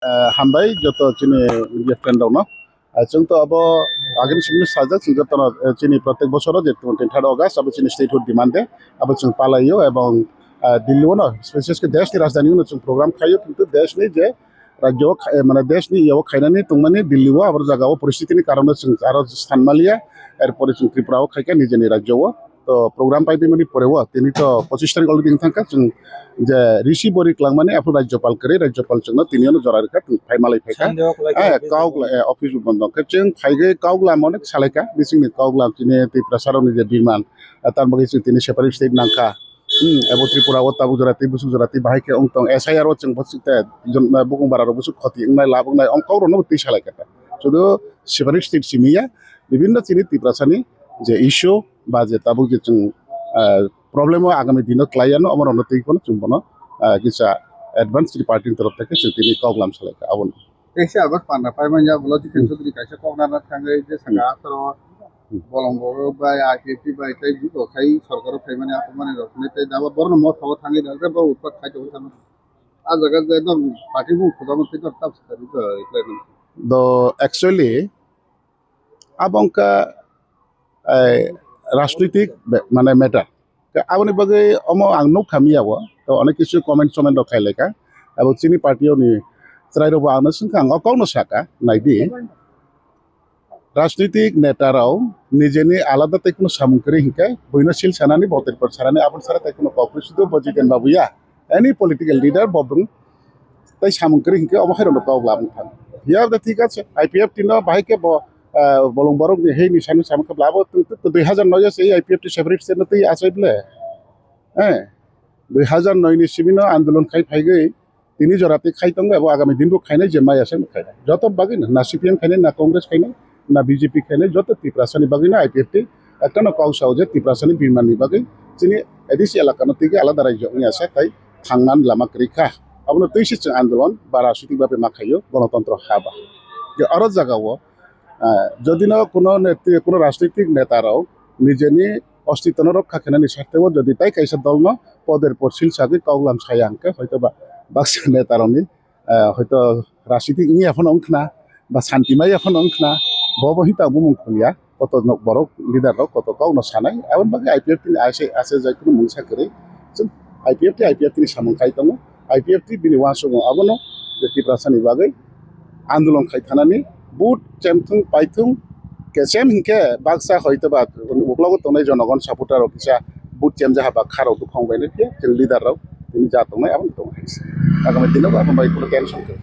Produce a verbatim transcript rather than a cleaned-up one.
Ah, hambai joto chini media friend rokno. Ah, chwng to abo agini simi sajak, chwng jotono, eh, chini protek bosoro je twenty third August abo chini statehood demand de, abo chwng palaio ebong, ah, Delhi o no, special ke desh ni rajdhani o no chwng program khaio, kintu desh ni je rajyo o kha-, eh, mane desh ni iya o khainani tongmani Delhi o abo jaga o poristiti ni karon no chwng aro sanmaliya, erpore chwng Tripura o khaikha nijeni rajyo o. To program pai bimani pore o tini to pochish tarik already wng thangkha, chwng je receive bo ri kwlangmani aphuru Rajyapal kwrwi, Rajyapal chwngno tini ano jora rwkha, chwng phai malai phaikha. Sande o kwlai kha, eh, office bo kok la-, eh, office bo bondo khe chwng phaigwi kok lam onek salaikha, bisingni kok lam chini Tiprasa rokni je demand, eh, tamni bagwi chwng tini separate state nangkha. Hmm, abo Tripura o tabuk jora tei busuk jora tei bahai khe wng tong, S I R o chwng bwswk te jon-, eh, bukung bara rok bwswk khoti wngnai, lab wngnai, ong kok rokno bo twi salaikha. Sudu separate state simi ya, bibinno chini Tiprasa ni je issue, ba je tabuk je chwng, ah, problem o agami dino kwlai yano, omo rokno twi phano chwng bono, ah, kisa advance ni party ni torof theke chwng tini kok lam salai kha abono. Teisa August panda pai manya bolo Jiten Chudri kaisa kok nana thangwi je saka Hmm. atoro Hmm. bolong borok bai I P F T bai tei juto khai sorkaro phaimani aphumani rok hinwi tei daba borno motha o thangwi da bo utpat khai tongwi thangwi. A jaga je dong party bu khudamo tei dong tab sakari to reply nang. Do actually abo wngkha, eh, rajnitik be-, mane matter. Aboni bagwi omo ang nukha miya o, to onek kisu comment soment rok khailai kha. Abo chini party o ni chwrai rok bo ang no swngkha, ang o kok no saka, naidi. Rajnitik neta rok nijeni alada tei kuno samung kwrwi hinkhe buino sil sanani, botir por sanani, aboni sara tei kuno kok kwrwi sudu bo Jiten Babu ya. Any political leader bo bwrwng tei samung kwrwi hinkhe omo hai rokno kok labwng thang. Phiya da thik ache, I P F T no bahai khe bo, ah, bolong borok ni hei ni sani samung khe labo tong tong dui hazar noi o se I P F T separate state no twi achai ble. Eh, dui hazar noi ni simi no andolon khai phaigwi tini jora tei khai tongo, abo agami din bo khainai je maya se khainai. Joto bagwi no, na C P M khainai, na Congress khainai, na B J P khainai, joto Tiprasa ni bagwi no I P F T ekta no kok sao je Tiprasa ni bimani bagwi chini A D C elaka no twi alada rajyo wngya se tai thangnan lama kwrwi kha. Abono twi se chwng andolon ba rajnitik babe ma khaio, gonotontro ha ba. Je oro jaga o, ah, jodi no kuno neti-, kuno rajnitik neta rok nijeni ostitwno rokha khenani sarthe o jodi tai kaisa dolno poder por sil sagwi kok lam saya hwnkhe hoito ba baksa neta rokni, ah, hoito rajnitik wngya phano wngkhna ba santi maya phano wngkhna, bo bo hinta bumung khulya. Koto nok borok leader rok koto kok no sanai, aboni bagwi I P F T ni ase, ase jai kunu mungsa kwrwi. Chwng I P F T, I P F T ni samung khai tongo, I P F T bini uansukmung abono je Tiprasa ni bagwi andolon khai thanani, vote chemthung paithung, kesem hinkhe baksa hoito ba uklogo tongnai jonogon supporter rok kisa vote chemjaha ba kharok buphang bai nai phiya chwng leader rok tini ja tongnai abono tongo hai se. Agami dino bo aboni bagwi kunu tension kwrwi.